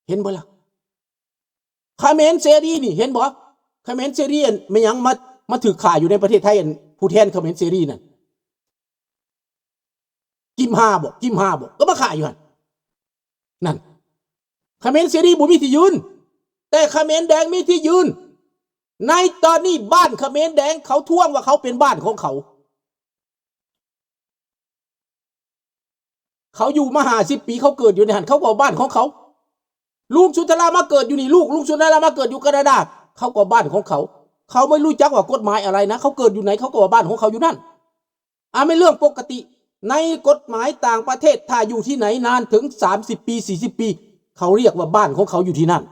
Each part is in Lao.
ເຫັນບໍ່ລະ? ຂະເໝນເສລີນີ້ ເຫັນບໍ່? ຂະເໝນເສລີ ອັນ ແມ່ນຫຍັງມາ ມາຖືກຂ້າຢູ່ໃນປະເທດໄທ ອັນ ຜູ້ແທນຂະເໝນເສລີນັ້ນ ກິມຮາບໍ ກິມຮາບໍ ກໍມາຂ້າຢູ່ຫັ້ນ. ນັ້ນ ຂະເໝນເສລີບໍ່ມີທີ່ຢືນ ແຕ່ຂະເໝນແດງມີທີ່ຢືນ. ໃນຕອນນີ້ບ້ານຂະເໝນແດງເຂົາທ້ວງວ່າເຂົາເປັນບ້ານຂອງເຂົາ. ເຂົາຢູ່ມາຫ້າສິບປີ ເຂົາເກີດຢູ່ໃນຫັ້ນ ເຂົາກໍວ່າບ້ານຂອງເຂົາ. ລຸງສຸນທະລາມາເກີດຢູ່ນີ້ ລູກລຸງສຸນທະລາມາເກີດຢູ່ການາດາ ເຂົາກໍວ່າບ້ານຂອງເຂົາ. ເຂົາບໍ່ຮູ້ຈັກວ່າກົດໝາຍອະໄລນະ ເຂົາເກີດຢູ່ໃນ ເຂົາກໍວ່າບ້ານຂອງເຂົາຢູ່ນັ້ນ. ອາ ແມ່ນເລື່ອງປົກກະຕິ ໃນກົດໝາຍຕ່າງປະເທດ ຖ້າຢູ່ທີ່ໃນນານເຖິງສາມສິບປີ ສີ່ສິບປີ ເຂົາຮຽກວ່າບ້ານຂອງເຂົາຢູ່ທີ່ນັ້ນ.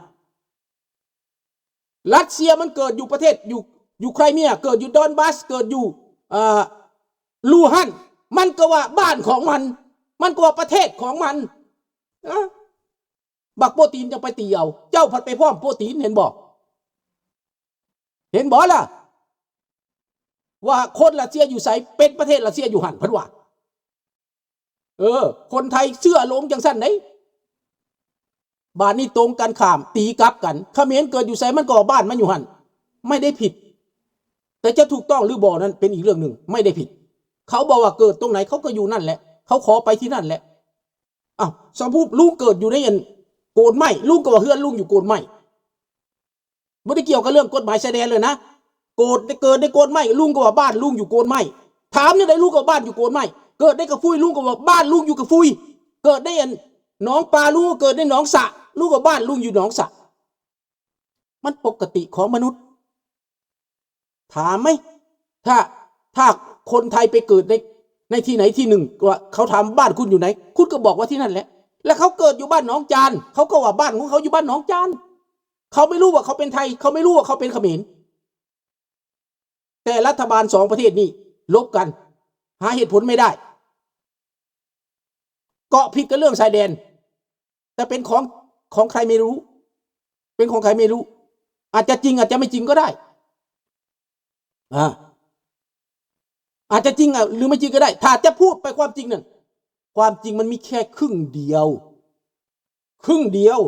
ຣັດເຊຍມັນເກີດຢູ່ປະເທດ ຢູ່ ຢູ່ໄຄຣເມຍ ເກີດຢູ່ດອນບາສ ເກີດຢູ່ ເອີ ລູຮັນ ມັນກໍວ່າບ້ານຂອງມັນ ມັນກໍວ່າປະເທດຂອງມັນ. ເອີ ບັກໂປຕີນຈັ່ງໄປຕີເອົາ ເຈົ້າພັດໄປພ້ອມໂປຕີນ ເຫັນບໍ່? ເຫັນບໍ່ລະ ວ່າຄົນຣັດເຊຍຢູ່ໃສ ເປັນປະເທດຣັດເຊຍຢູ່ຫັ້ນ ເພິ່ນວ່າ. ເອີ ຄົນໄທເຊື່ອຫຼົງຈັ່ງຊັ້ນເດ້. ບາດນີ້ຕົງກັນຂ້າມ ຕີກັບກັນ ຂະເໝນເກີດຢູ່ໃສ ມັນກໍວ່າບ້ານມັນຢູ່ຫັ້ນ ໄມ່ໄດ້ຜິດ. ແຕ່ຈະຖືກຕ້ອງຫຼືບໍ່ນັ້ນເປັນອີກເລື່ອງໜຶ່ງ ໄມ່ໄດ້ຜິດ. ເຂົາບອກວ່າເກີດຕົງໃດ ເຂົາກໍຢູ່ນັ້ນແຫຼະ ເຂົາຂໍໄປທີ່ນັ້ນແຫຼະ. ອ້າວ ສົມມຸດລຸງເກີດຢູ່ໃນອັນໂກນໄມ້ ລຸງກໍວ່າເຮືອນລຸງຢູ່ໂກນໄມ້. ບໍ່ໄດ້ກ່ຽວກັບເລື່ອງກົດໝາຍຊາຍແດນເລີຍນະ. ເກີດ ເກີດໃນໂກນໄມ້ ລຸງກໍວ່າບ້ານລຸງຢູ່ໂກນໄມ້. ຖາມແນວໃດ ລຸງກໍວ່າບ້ານຢູ່ໂກນໄມ້. ເກີດໃນກະຟຸຍ ລຸງກໍວ່າບ້ານລຸງຢູ່ກະຟຸຍ. ເກີດໃນອັນໜອງປາ ລຸງກໍເກີດໃນໜອງສະ ລຸງກໍວ່າບ້ານລຸງຢູ່ໜອງສະ. ມັນປົກກະຕິຂອງມະນຸດ. ຖາມໄໝ ຖ້າ ຖ້າຄົນໄທໄປເກີດໃນ ໃນທີ່ໃດທີ່ໜຶ່ງ ວ່າເຂົາຖາມ "ບ້ານຄຸນຢູ່ໃດ?" ຄຸນກໍບອກວ່າທີ່ນັ້ນແຫຼະ. ແລ້ວເຂົາເກີດຢູ່ບ້ານໜອງຈານ ເຂົາກໍວ່າບ້ານຂອງເຂົາຢູ່ບ້ານໜອງຈານ. ເຂົາໄມ່ຮູ້ວ່າເຂົາເປັນໄທ ເຂົາໄມ່ຮູ້ວ່າເຂົາເປັນຂະເໝນ. ແຕ່ລັດຖະບານສອງປະເທດນີ້ລົບກັນ ຫາເຫດຜົນໄມ່ໄດ້ ເກາະຜິດກັນເລື່ອງຊາຍແດນ ແຕ່ເປັນຂອງ ຂອງໃຄໄມ່ຮູ້ ເປັນຂອງໃຄໄມ່ຮູ້. ອາດຈະຈິງ ອາດຈະໄມ່ຈິງກໍໄດ້ ອາ ອາດຈະຈິງ ອາ ຫຼືໄມ່ຈິງກໍໄດ້. ຖ້າຈະພູດໄປຄວາມຈິງນັ້ນ ຄວາມຈິງມັນມີແຄ່ຄຶ່ງດຽວ ຄຶ່ງດຽວ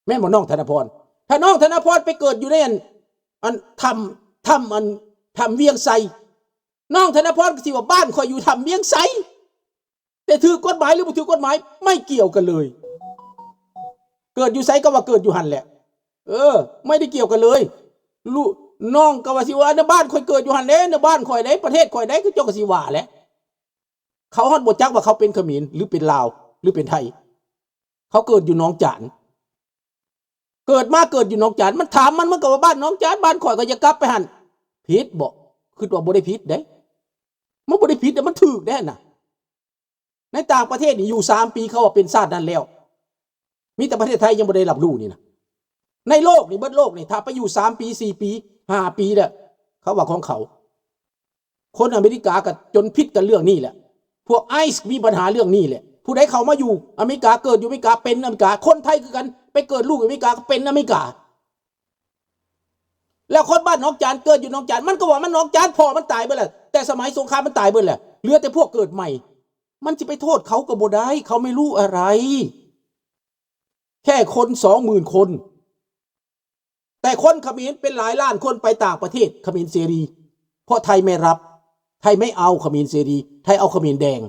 ແມ່ນບໍ່ນ້ອງທະນະພອນ? ຖ້ານ້ອງທະນະພອນໄປເກີດຢູ່ໃນອັນ ອັນຖ້ຳ ຖ້ຳ ອັນຖ້ຳວຽງໄຊ ນ້ອງທະນະພອນກໍຊິວ່າ "ບ້ານຂ້ອຍຢູ່ຖ້ຳວຽງໄຊ ແຕ່ຖືກກົດໝາຍ ຫຼືບໍ່ຖືກກົດໝາຍ ໄມ່ກ່ຽວກັນເລີຍ. ເກີດຢູ່ໃສກໍວ່າເກີດຢູ່ຫັ້ນແຫຼະ. ເອີ ໄມ່ໄດ້ກ່ຽວກັນເລີຍ. ລູກ ນ້ອງກໍວ່າຊິວ່າ ນະ ບ້ານຂ້ອຍເກີດຢູ່ຫັ້ນເດ້ ນະ ບ້ານຂ້ອຍເດ້ ປະເທດຂ້ອຍເດ້ ເຂົາເຈົ້າກໍຊິວ່າແຫຼະ. ເຂົາຮອດບໍ່ຈັກວ່າເຂົາເປັນຂະເໝນ ຫຼືເປັນລາວ ຫຼືເປັນໄທ. ເຂົາເກີດຢູ່ໜອງຈານ ເກີດມາເກີດຢູ່ໜອງຈານ. ມັນຖາມມັນ ມັນກໍວ່າ "ບ້ານໜອງຈານ ບ້ານຂ້ອຍ ຂ້ອຍຢາກກັບໄປຫັ້ນ." ຜິດບໍ? ຄິດວ່າບໍ່ໄດ້ຜິດເດ້. ມັນບໍ່ໄດ້ຜິດເດ້ ມັນຖືກເດ້ຫັ້ນນະ. ໃນຕ່າງປະເທດນີ້ຢູ່ສາມປີ ເຂົາວ່າເປັນຊາດນັ້ນແລ້ວ. ມີແຕ່ປະເທດໄທຍັງບໍ່ໄດ້ຮັບຮູ້ນີ້ນະ. ໃນໂລກນີ້ ເບິດໂລກນີ້ ຖ້າໄປຢູ່ສາມປີ ສີ່ປີ ຫ້າປີແລ້ວ ເຂົາວ່າຂອງເຂົາ. ຄົນອາເມລິກາກໍຈົນຜິດກັນເລື່ອງນີ້ແຫຼະ. ພວກໄອສ໌ມີບັນຫາເລື່ອງນີ້ແຫຼະ. ຜູ້ໃດເຂົ້າມາຢູ່ອາເມລິກາ ເກີດຢູ່ອາເມລິກາ ເປັນອາເມລິກາ. ຄົນໄທຄືກັນ ໄປເກີດລູກຢູ່ອາເມລິກາ ກໍເປັນອາເມລິກາ. ແລ້ວຄົນບ້ານໜອງຈານ ເກີດຢູ່ໜອງຈານ ມັນກໍວ່າມັນໜອງຈານ ພໍ່ມັນຕາຍເບິດແລ້ວ ແຕ່ສະໄໝສົງຄາມມັນຕາຍເບິດແລ້ວ ເຫຼືອແຕ່ພວກເກີດໃໝ່. ມັນຊິໄປໂທດເຂົາກໍບໍ່ໄດ້ ເຂົາໄມ່ຮູ້ອະໄລ ແຄ່ຄົນສອງໝື່ນຄົນ. ແຕ່ຄົນຂະເໝນເປັນຫຼາຍລ້ານຄົນໄປຕ່າງປະເທດ ຂະເໝນເສລີ ເພາະໄທໄມ່ຮັບ ໄທໄມ່ເອົາຂະເໝນເສລີ ໄທເອົາຂະເໝນແດງ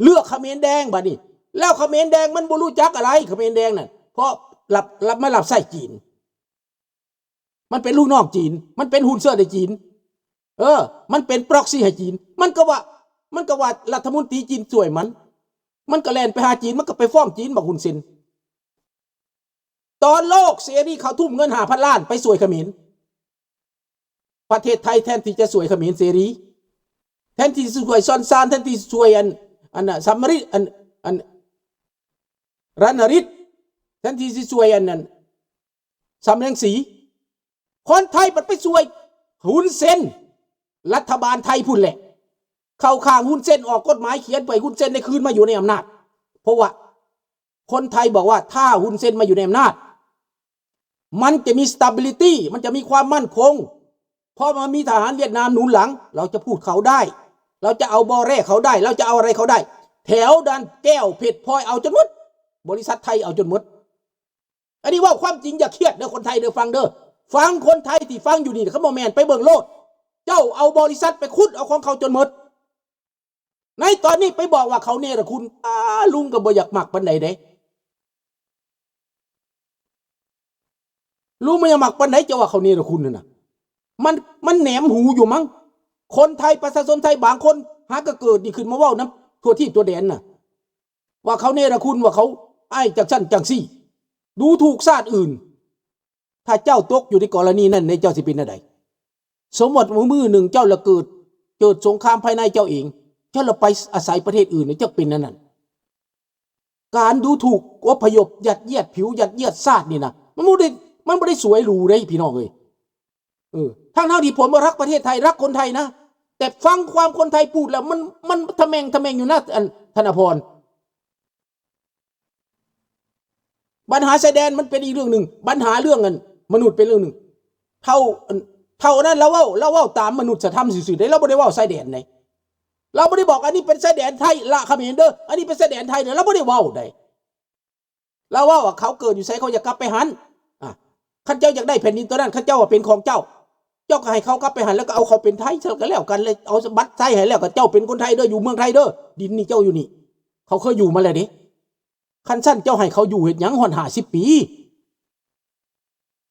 ເລືອກຂະເໝນແດງບາດນີ້. ແລ້ວຂະເໝນແດງມັນບໍ່ຮູ້ຈັກອະໄລ ຂະເໝນແດງນັ້ນ ເພາະຮັບ ຮັບ ມາຮັບໃຊ້ຈີນ. ມັນເປັນລູກນ້ອງຈີນ ມັນເປັນຮຸນເຊີນໃຫ້ຈີນ ເອີ ມັນເປັນປຣັອກຊີໃຫ້ຈີນ. ມັນກໍວ່າ ມັນກໍວ່າລັດຖະມົນຕີຈີນຊ່ວຍມັນ ມັນກໍແລ່ນໄປຫາຈີນ ມັນກໍໄປຟ້ອງຈີນ ບັກຮຸນເຊັນ. ຕອນໂລກເສລີ ເຂົາທຸ່ມເງິນຫ້າພັນລ້ານໄປຊ່ວຍຂະເໝນ. ປະເທດໄທແທນທີ່ຈະຊ່ວຍຂະເໝນເສລີ ແທນທີ່ຊິຊ່ວຍຊອນຊານ ແທນທີ່ຊິຊ່ວຍອັນ ອັນນະ ສຳມະຣິ ອັນ ອັນ ຣະນະຣິດ ແທນທີ່ຊິຊ່ວຍອັນນັ້ນ ສຳແສງສີ ຄົນໄທບັດໄປຊ່ວຍຮຸນເຊັນ. ລັດຖະບານໄທພຸ້ນແຫຼະ ເຂົ້າຂ້າງຮຸນເຊັນ ອອກກົດໝາຍຂຽນເພື່ອໃຫ້ຮຸນເຊັນໄດ້ຄືນມາຢູ່ໃນອຳນາດ ເພາະວ່າຄົນໄທບອກວ່າ ຖ້າຮຸນເຊັນມາຢູ່ໃນອຳນາດ ມັນຈະມີ stability ມັນຈະມີຄວາມໝັ້ນຄົງ ເພາະມັນມີທະຫານຫວຽດນາມໜູນຫຼັງ ເຮົາຈະພູດເຂົາໄດ້ ເຮົາຈະເອົາບໍ່ແຮ່ເຂົາໄດ້ ເຮົາຈະເອົາອະໄລເຂົາໄດ້. ແຖວນັ້ນແກ້ວເພັດພລອຍເອົາຈົນໝົດ ບໍລິສັດໄທເອົາຈົນໝົດ. ອັນນີ້ເວົ້າຄວາມຈິງ ຢ່າຄຽດເດີຄົນໄທເດີ ຟັງເດີ ຟັງຄົນໄທທີ່ຟັງຢູ່ນີ້ ຄັນບໍ່ແມ່ນໄປເບິ່ງໂລດ ເຈົ້າເອົາບໍລິສັດໄປຂຸດເອົາຂອງເຂົາຈົນໝົດ. ໃນຕອນນີ້ໄປບອກວ່າເຂົາເນລະຄຸນ ອ້າ ລຸງກໍບໍ່ຢາກມັກປານໃດເດ້ ລຸງບໍ່ຢາກມັກປານໃດ ເຈົ້າວ່າເຂົາເນລະຄຸນຫັ້ນນະ ມັນ ມັນແໜມຫູຢູ່ມັງ. ຄົນໄທ ປະຊາຊົນໄທບາງຄົນຫາກໍເກີດນີ້ຂຶ້ນມາເວົ້ານຳທົ່ວທີບທົ່ວແດນນະ ວ່າເຂົາເນລະຄຸນ ວ່າເຂົາອ້າຍຈັ່ງຊັ້ນຈັ່ງຊີ້ ດູຖູກຊາດອື່ນ. ຖ້າເຈົ້າຕົກຢູ່ໃນກໍລະນີນັ້ນເດ້ ເຈົ້າຊິເປັນແນວໃດ? ສົມມຸດວ່າມື້ໜຶ່ງເຈົ້າລະເກີດ ເກີດສົງຄາມພາຍໃນເຈົ້າເອງ ເຈົ້າລະໄປອາໄສປະເທດອື່ນ ເຈົ້າເປັນແນວນັ້ນ. ການດູຖູກ ອົບພະຍົບ ຍັດຢຽດຜິວ ຍັດຢຽດຊາດນີ້ນະ ມັນບໍ່ໄດ້ ມັນບໍ່ໄດ້ສວຍຫຼູເດ້ພີ່ນ້ອງເອີຍ. ເອີ ທັງໆທີ່ຜົມວ່າຮັກປະເທດໄທ ຮັກຄົນໄທນະ ແຕ່ຟັງຄວາມຄົນໄທປູດແລ້ວ ມັນ ມັນທະແມ່ງ ທະແມ່ງຢູ່ນະ ອັນ ທະນະພອນ. ບັນຫາຊາຍແດນມັນເປັນອີກເລື່ອງໜຶ່ງ ບັນຫາເລື່ອງອັນມະນຸດເປັນເລື່ອງໜຶ່ງ. ເທົ່າ ອັນ ເທົ່ານັ້ນລາວເວົ້າ ລາວເວົ້າຕາມມະນຸດສະທຳຊື່ໆເດ້ ລາວບໍ່ໄດ້ເວົ້າຊາຍແດນໃດ ລາວບໍ່ໄດ້ບອກອັນນີ້ເປັນຊາຍແດນໄທ ລະ ຂະເໝນເດີ ອັນນີ້ເປັນຊາຍແດນໄທເດີ ລາວບໍ່ໄດ້ເວົ້າໃດ. ລາວເວົ້າວ່າເຂົາເກີດຢູ່ໃສ ເຂົາຢາກກັບໄປຫັ້ນ. ອາ ຄັນເຈົ້າຢາກໄດ້ແຜ່ນດິນໂຕນັ້ນ ຄັນເຈົ້າວ່າເປັນຂອງເຈົ້າ ເຈົ້າກໍໃຫ້ເຂົາກັບໄປຫັ້ນ ແລ້ວກໍເອົາເຂົາເປັນໄທຊະກໍແລ້ວກັນ ແລ້ວເອົາບັດໄທໃຫ້ແລ້ວ ກໍເຈົ້າເປັນຄົນໄທເດີ ຢູ່ເມືອງໄທເດີ ດິນນີ້ເຈົ້າຢູ່ນີ້ ເຂົາເຄີຍຢູ່ມາແລ້ວເດ້. ຄັນຊັ້ນເຈົ້າໃຫ້ເຂົາຢູ່ເຮັດຫຍັງຮອດຫ້າສິບປີ?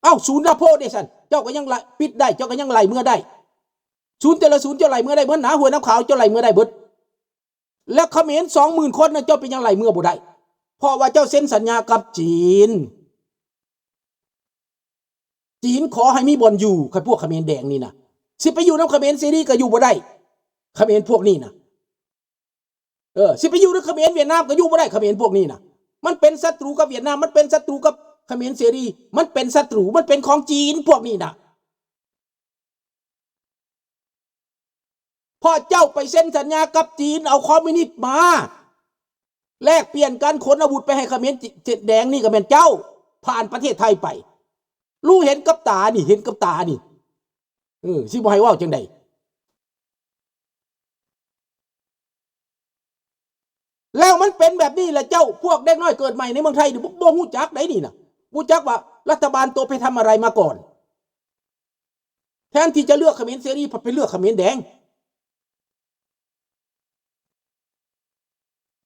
ເອົ້າ ສູນລະໂພເດຊັ້ນ ເຈົ້າກໍຍັງໄລ່ປິດໄດ້ ເຈົ້າກໍຍັງໄລ່ເມືອໄດ້. ສູນແຕ່ລະສູນເຈົ້າໄລ່ເມືອໄດ້ເບິດນະ ຫ້ວຍນ້ຳຂາວເຈົ້າໄລ່ເມືອໄດ້ເບິດ. ແລ້ວຂະເໝນສອງໝື່ນຄົນນະ ເຈົ້າເປັນຫຍັງໄລ່ເມືອບໍ່ໄດ້? ເພາະວ່າເຈົ້າເຊັນສັນຍາກັບຈີນ. ຈີນຂໍໃຫ້ມີບ່ອນຢູ່ ຄັນພວກຂະເໝນແດງນີ້ນະ ຊິໄປຢູ່ນຳຂະເໝນເສລີກໍຢູ່ບໍ່ໄດ້ ຂະເໝນພວກນີ້ນະ. ເອີ ຊິໄປຢູ່ນຳຂະເໝນຫວຽດນາມກໍຢູ່ບໍ່ໄດ້ ຂະເໝນພວກນີ້ນະ. ມັນເປັນສັດຕູກັບຫວຽດນາມ ມັນເປັນສັດຕູກັບຂະເໝນເສລີ ມັນເປັນສັດຕູ ມັນເປັນຂອງຈີນພວກນີ້ນະ. ເພາະເຈົ້າໄປເຊັນສັນຍາກັບຈີນ ເອົາຄອມມິວນິດມາແລກປ່ຽນກັນ ຂົນອາວຸດໄປໃຫ້ຂະເໝນແດງນີ້ກໍແມ່ນເຈົ້າ ຜ່ານປະເທດໄທໄປ. ຮູ້ເຫັນກັບຕານີ້ ເຫັນກັບຕານີ້. ເອີ ຊິບໍ່ໃຫ້ເວົ້າຈັ່ງໃດ? ແລ້ວມັນເປັນແບບນີ້ລະເຈົ້າ ພວກເດັກນ້ອຍເກີດໃໝ່ໃນເມືອງໄທນີ້ ບໍ່ ບໍ່ຮູ້ຈັກໃດນີ້ນະ ບໍ່ຮູ້ຈັກວ່າລັດຖະບານໂຕໄປທຳອະໄລມາກ່ອນ. ແທນທີ່ຈະເລືອກຂະເໝນເສລີ ພັດໄປເລືອກຂະເໝນແດງ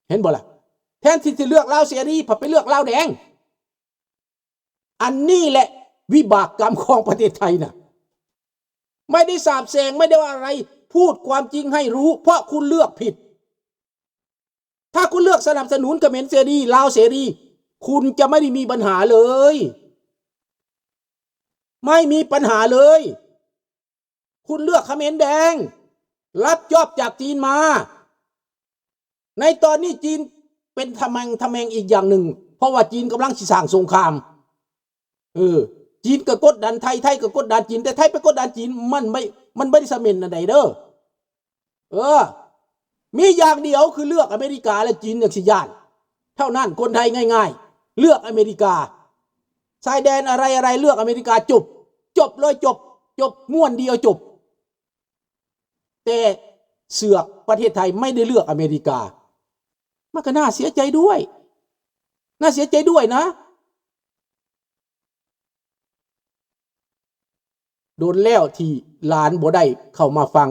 ເຫັນບໍ່ລະ? ແທນທີ່ຈະເລືອກລາວເສລີ ພັດໄປເລືອກລາວແດງ. ອັນນີ້ແຫຼະວິບາກກຳຂອງປະເທດໄທນະ. ໄມ່ໄດ້ສາບແຊ່ງ ໄມ່ໄດ້ວ່າອະໄລ ພູດຄວາມຈິງໃຫ້ຮູ້ ເພາະຄຸນເລືອກຜິດ. ຖ້າຄຸນເລືອກສະໜັບສະໜູນຂະເໝນເສລີ ລາວເສລີ ຄຸນຈະໄມ່ໄດ້ມີບັນຫາເລີຍ ໄມ່ມີບັນຫາເລີຍ. ຄຸນເລືອກຂະເໝນແດງ ຮັບຈອບຈາກຈີນມາ. ໃນຕອນນີ້ຈີນເປັນທະແມງ ທະແມງອີກຢ່າງໜຶ່ງ ເພາະວ່າຈີນກຳລັງຊິສ້າງສົງຄາມ. ເອີ ຈີນກໍກົດດັນໄທ ໄທກໍກົດດັນຈີນ ແຕ່ໄທໄປກົດດັນຈີນ ມັນໄມ່ ມັນບໍ່ໄດ້ສຳເລັດອັນໃດເດີ. ເອີ ມີຢ່າງດຽວຄືເລືອກອາເມລິກາ ແລະ ຈີນຈັ່ງຊິຢ້ານເທົ່ານັ້ນ. ຄົນໄທງ່າຍໆ ເລືອກອາເມລິກາ. ຊາຍແດນອະໄລໆ ເລືອກອາເມລິກາ ຈົບ ຈົບເລີຍ ຈົບ ຈົບ ມ້ວນດຽວ ຈົບ. ແຕ່ເຊືອກປະເທດໄທໄມ່ໄດ້ເລືອກອາເມລິກາ. ມັນກໍໜ້າເສຍໃຈດ້ວຍ ໜ້າເສຍໃຈດ້ວຍນະ. ດົນແລ້ວທີ່ຫຼານບໍ່ໄດ້ເຂົ້າມາຟັງ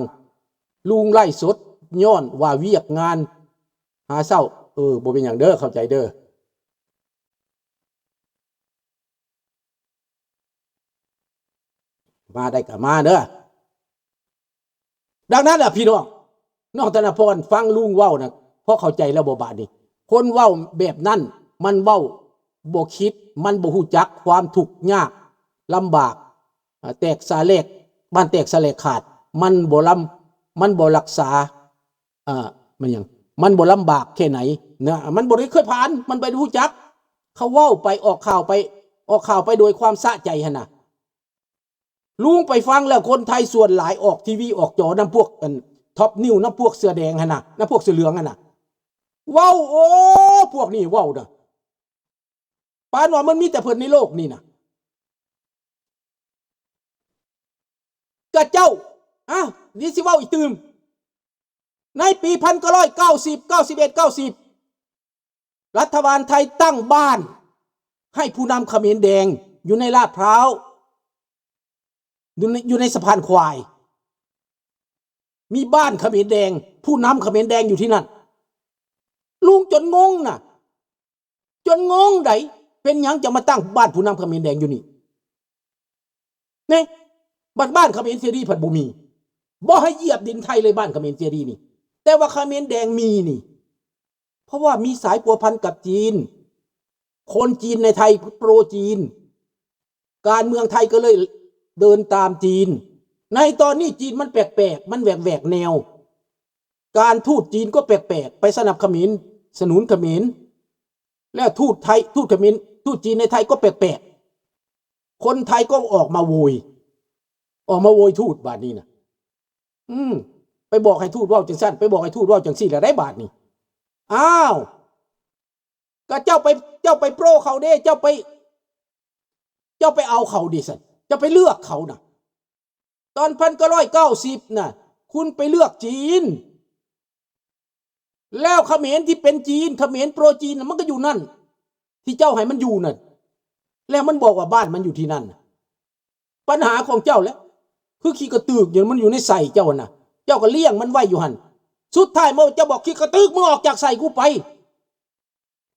ລຸງໄລຟ໌ສົດ ຍ້ອນວ່າວຽກງານຫາເຊົ້າ. ເອີ ບໍ່ເປັນຫຍັງເດີ ເຂົ້າໃຈເດີ. ມາໄດ້ກໍມາເດີ. ດັ່ງນັ້ນລະພີ່ນ້ອງ ນ້ອງທະນະພອນ ຟັງລຸງເວົ້ານະ ພໍເຂົ້າໃຈແລ້ວບໍ່ບາດນີ້? ຄົນເວົ້າແບບນັ້ນ ມັນເວົ້າບໍ່ຄິດ ມັນບໍ່ຮູ້ຈັກຄວາມທຸກຍາກລຳບາກ ອາ ແຕກສາແຫຼກ ບ້ານແຕກສາແຫຼກຂາດ ມັນບໍ່ລຳ ມັນບໍ່ຮັກສາ ອາ ມັນຫຍັງ ມັນບໍ່ລຳບາກແຄ່ໃດນະ ມັນບໍ່ໄດ້ເຄີຍຜ່ານ ມັນບໍ່ໄດ້ຮູ້ຈັກ. ເຂົາເວົ້າໄປ ອອກຂ່າວໄປ ອອກຂ່າວໄປໂດຍຄວາມສະໃຈຫັ້ນນະ. ລຸງໄປຟັງແລ້ວ ຄົນໄທສ່ວນຫຼາຍອອກທີວີອອກຈໍນຳພວກ ອັນ ທັອບນິວ ນຳພວກເສື້ອແດງຫັ້ນນະ ນຳພວກເສື້ອເຫຼືອງຫັ້ນນະ. ເວົ້າ ໂອ້ ພວກນີ້ເວົ້ານະ ປານວ່າມັນມີແຕ່ເພິ່ນໃນໂລກນີ້ນະ. ກະເຈົ້າ ອາ ນີ້ຊິເວົ້າອີກຕື່ມ ໃນປີພັນເກົ້າຮ້ອຍເກົ້າສິບ ເກົ້າສິບເອັດ ເກົ້າສິບ ລັດຖະບານໄທຕັ້ງບ້ານ ໃຫ້ຜູ້ນຳຂະເໝນແດງຢູ່ໃນລາດພ້າວ ຢູ່ໃນ ຢູ່ໃນສະພານຄວາຍ ມີບ້ານຂະເໝນແດງ ຜູ້ນຳຂະເໝນແດງຢູ່ທີ່ນັ້ນ. ລຸງຈົນງົງນະ ຈົນງົງໃດ ເປັນຫຍັງຈະມາຕັ້ງບ້ານຜູ້ນຳຂະເໝນແດງຢູ່ນີ້ ເນ ບັດບ້ານຂະເໝນເສລີພັດບໍ່ມີ ບໍ່ໃຫ້ຢຽບດິນໄທເລີຍ ບ້ານຂະເໝນເສລີນີ້ ແຕ່ວ່າຂະເໝນແດງມີນີ້ ເພາະວ່າມີສາຍພົວພັນກັບຈີນ ຄົນຈີນໃນໄທໂປຣຈີນ ການເມືອງໄທກໍເລີຍເດີນຕາມຈີນ. ໃນຕອນນີ້ຈີນມັນແປກໆ ມັນແຫວກໆແນວ ການທູດຈີນກໍແປກໆ ໄປສະໜັບຂະເໝນ ສະໜູນຂະເໝນ ແລ້ວທູດໄທ ທູດຂະເໝນ ທູດຈີນໃນໄທກໍແປກໆ ຄົນໄທກໍອອກມາໂວຍ ອອກມາໂວຍທູດບາດນີ້ນະ ອືມ ໄປບອກໃຫ້ທູດເວົ້າຈັ່ງຊັ້ນ ໄປບອກໃຫ້ທູດເວົ້າຈັ່ງຊີ້ແລ້ວໃດ໋ບາດນີ້. ອ້າວ ກໍເຈົ້າໄປ ເຈົ້າໄປໂປຣເຂົາເດ້ ເຈົ້າໄປ ເຈົ້າໄປເອົາເຂົາເດ້ຊັ້ນ ເຈົ້າໄປເລືອກເຂົານະ ຕອນພັນເກົ້າຮ້ອຍເກົ້າສິບນະ ຄຸນໄປເລືອກຈີນ ແລ້ວຂະເໝນທີ່ເປັນຈີນ ຂະເໝນໂປຣຈີນນະ ມັນກໍຢູ່ນັ້ນ ທີ່ເຈົ້າໃຫ້ມັນຢູ່ນັ້ນ ແລ້ວມັນບອກວ່າບ້ານມັນຢູ່ທີ່ນັ້ນນະ. ບັນຫາຂອງເຈົ້າແຫຼະ ຄືຂີ້ກະຕຶກຢູ່ ມັນຢູ່ໃນໄສ້ເຈົ້າຫັ້ນນະ ເຈົ້າກໍລ້ຽງມັນໄວ້ຢູ່ຫັ້ນ ສຸດທ້າຍມາເຈົ້າບອກ ຂີ້ກະຕຶກ ມຶງອອກຈາກໄສ້ກູໄປ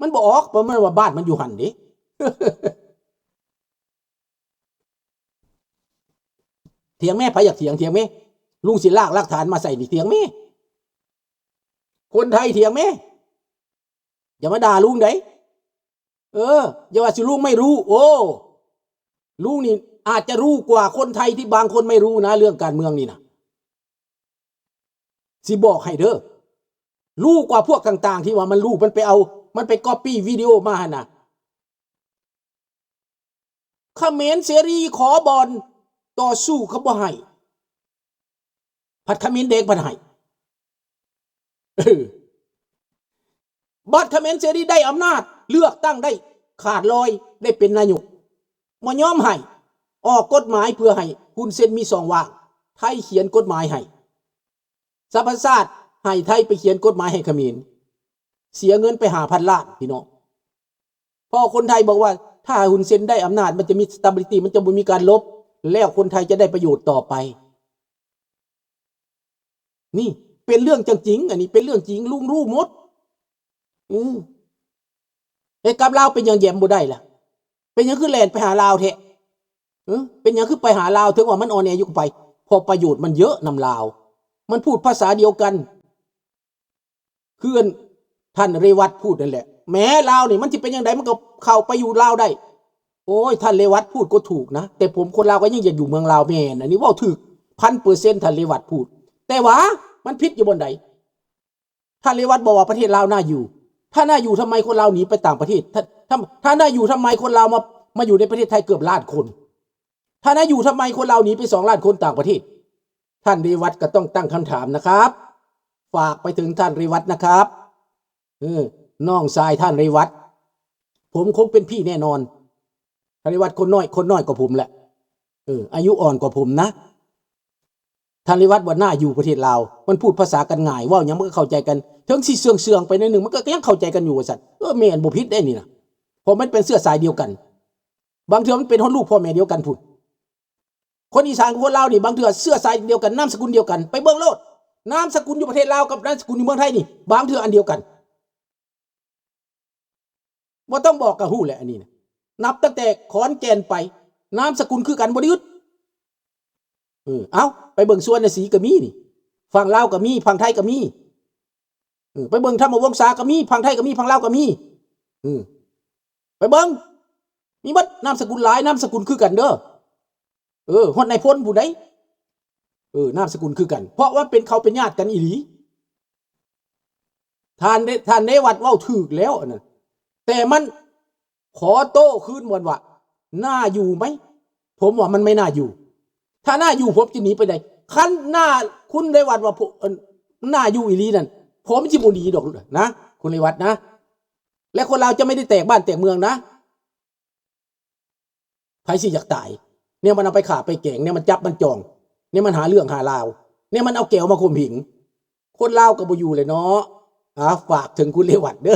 ມັນບໍ່ອອກ ເພາະມັນວ່າບ້ານມັນຢູ່ຫັ້ນເດ້. ຖຽງແມ້ ໃຜຢາກຖຽງ ຖຽງແມ້ ລຸງຊິລາກຫຼັກຖານມາໃສ່ນີ້ ຖຽງແມ້ ຄົນໄທຖຽງແມ້ ຢ່າມາດ່າລຸງໃດ໋. ເອີ ຢ່າວ່າຊິລຸງໄມ່ຮູ້ ໂອ້ ລຸງນີ້ອາດຈະຮູ້ກວ່າຄົນໄທທີ່ບາງຄົນໄມ່ຮູ້ນະ ເລື່ອງການເມືອງນີ້ນະ ຊິບອກໃຫ້ເດີ ຮູ້ກວ່າພວກຕ່າງໆທີ່ວ່າມັນຮູ້ ມັນໄປເອົາ ມັນໄປກັອບປີ້ວິດີໂອມາຫັ້ນນະ. ຂະເໝນເສລີຂໍບ່ອນຕໍ່ສູ້ກໍບໍ່ໃຫ້ ພັດຂະເໝນແດງພັດໃຫ້ ເອີ ບັດຂະເໝນເສລີໄດ້ອຳນາດ ເລືອກຕັ້ງໄດ້ຂາດລອຍ ໄດ້ເປັນນາຍົກ ບໍ່ຍອມໃຫ້ ອອກກົດໝາຍເພື່ອໃຫ້ຮຸນເຊັນມີຊ່ອງວ່າງ ໄທຂຽນກົດໝາຍໃຫ້ ສະຫະປະຊາຊາດໃຫ້ໄທໄປຂຽນກົດໝາຍໃຫ້ຂະເໝນ ເສຍເງິນໄປຫ້າພັນລ້ານ ພີ່ນ້ອງ. ເພາະຄົນໄທບອກວ່າ ຖ້າຮຸນເຊັນໄດ້ອຳນາດ ມັນຈະມີ stability ມັນຈະບໍ່ມີການລົບ ແລ້ວຄົນໄທຈະໄດ້ປະໂຫຍດຕໍ່ໄປ. ນີ້ເປັນເລື່ອງເລື່ອງຈິງ ອັນນີ້ເປັນເລື່ອງຈິງ ລຸງຮູ້ໝົດ. ອື ເຮັດກັບລາວເປັນຫຍັງແຢມບໍ່ໄດ້ລະ? ເປັນຫຍັງຄືແລ່ນໄປຫາລາວແທ້? ເອີ ເປັນຫຍັງຄືໄປຫາລາວ ເຖິງວ່າມັນອ່ອນແອຢູ່ກໍໄປ? ເພາະປະໂຫຍດມັນເຍອະນຳລາວ ມັນພູດພາສາດຽວກັນ ຄືອັນທ່ານເຣວັດພູດນັ້ນແຫຼະ. ແໝ ລາວນີ້ມັນຊິເປັນຈັ່ງໃດ ມັນກໍເຂົ້າໄປຢູ່ລາວໄດ້. ໂອ້ຍ ທ່ານເຣວັດພູດກໍຖືກນະ ແຕ່ຜົມຄົນລາວກໍຍັງຢາກຢູ່ເມືອງລາວ. ແມ່ນ ອັນນີ້ເວົ້າຖືກພັນເປີເຊັນ ທ່ານເຣວັດພູດ. ແຕ່ວ່າມັນຜິດຢູ່ບ່ອນໃດ? ທ່ານເຣວັດບອກວ່າປະເທດລາວໜ້າຢູ່. ຖ້າໜ້າຢູ່ ທຳໄມຄົນລາວໜີໄປຕ່າງປະເທດ? ຖ້າ ຖ້າ ຖ້າໜ້າຢູ່ ທຳໄມຄົນລາວມາ ມາຢູ່ໃນປະເທດໄທເກືອບລ້ານຄົນ? ຖ້າໜ້າຢູ່ ທຳໄມຄົນລາວໜີໄປສອງລ້ານຄົນຕ່າງປະເທດ? ທ່ານເຣວັດກໍຕ້ອງຕັ້ງຄຳຖາມນະຄັບ. ຝາກໄປເຖິງທ່ານເຣວັດນະຄັບ. ເອີ ນ້ອງຊາຍທ່ານເຣວັດ ຜົມຄົງເປັນພີ່ແນ່ນອນ. ທ່ານເຣວັດຄົນນ້ອຍ ຄົນນ້ອຍກວ່າຜົມແຫຼະ. ເອີ ອາຍຸອ່ອນກວ່າຜົມນະ. ທ່ານເຣວັດວ່າໜ້າຢູ່ປະເທດລາວ ມັນພູດພາສາກັນງ່າຍ ເວົ້າຫຍັງມັນກໍເຂົ້າໃຈກັນ ເຖິງຊິເຊື່ອງໆໄປໜ້ອຍໜຶ່ງ ມັນກໍຍັງເຂົ້າໃຈກັນຢູ່ວ່າຊັ້ນ. ເອີ ແມ່ນ ບໍ່ຜິດເດ້ນີ້ນະ ເພາະມັນເປັນເຊື້ອສາຍດຽວກັນ. ບາງເທື່ອມັນເປັນຮອດລູກພໍ່ແມ່ດຽວກັນພຸ້ນ. ຄົນອີສານກັບຄົນລາວນີ້ ບາງເທື່ອເຊື້ອສາຍດຽວກັນ ນາມສະກຸນດຽວກັນ. ໄປເບິ່ງໂລດ ນາມສະກຸນຢູ່ປະເທດລາວກັບນາມສະກຸນຢູ່ເມືອງໄທນີ້ ບາງເທື່ອອັນດຽວກັນ. ບໍ່ຕ້ອງບອກກໍຮູ້ແຫຼະ ອັນນີ້ນະ ນັບຕັ້ງແຕ່ຂອນແກ່ນໄປ ນາມສະກຸນຄືກັນ ບໍ່ໄດ້ອຶດ. ເອີ ເອົ້າ ໄປເບິ່ງສຸວັນນະສີກໍມີນີ້ ຝັ່ງລາວກໍມີ ຝັ່ງໄທກໍມີ. ເອີ ໄປເບິ່ງທຳມະວົງສາກໍມີ ຝັ່ງໄທກໍມີ ຝັ່ງລາວກໍມີ. ເອີ ໄປເບິ່ງ ມີໝົດ ນາມສະກຸນຫຼາຍ ນາມສະກຸນຄືກັນເດີ. ເອີ ຮອດນາຍພົນພຸ້ນໃດ໋. ເອີ ນາມສະກຸນຄືກັນ ເພາະວ່າເປັນ ເຂົາເປັນຍາດກັນອີ່ຫຼີ. ທ່ານເຣ ທ່ານເຣວັດເວົ້າຖືກແລ້ວອັນນັ້ນ ແຕ່ມັນຂໍໂຕ້ຄືນບ່ອນວ່າ ໜ້າຢູ່ໄໝ? ຜົມວ່າມັນໄມ່ໜ້າຢູ່. ຖ້າໜ້າຢູ່ ຜົມຈະໜີໄປໃດ? ຄັນໜ້າ ຄຸນເຣວັດວ່າ ຜົມ ເອີ ໜ້າຢູ່ອີ່ຫຼີນັ້ນ ຜົມຊິບໍ່ໜີດອກນະ ຄຸນເຣວັດນະ. ແລະ ຄົນລາວຈະໄມ່ໄດ້ແຕກບ້ານແຕກເມືອງນະ. ໃຜຊິຢາກຕາຍ ແນວມັນເອົາໄປຂ້າໄປແກງ ແນວມັນຈັບມັນຈອງ ແນວມັນຫາເລື່ອງຫາລາວ ແນວມັນເອົາແກວມາຂົ່ມເຫງ ຄົນລາວກໍບໍ່ຢູ່ແຫຼະເນາະ. ອາ ຝາກເຖິງຄຸນເຣວັດເດີ.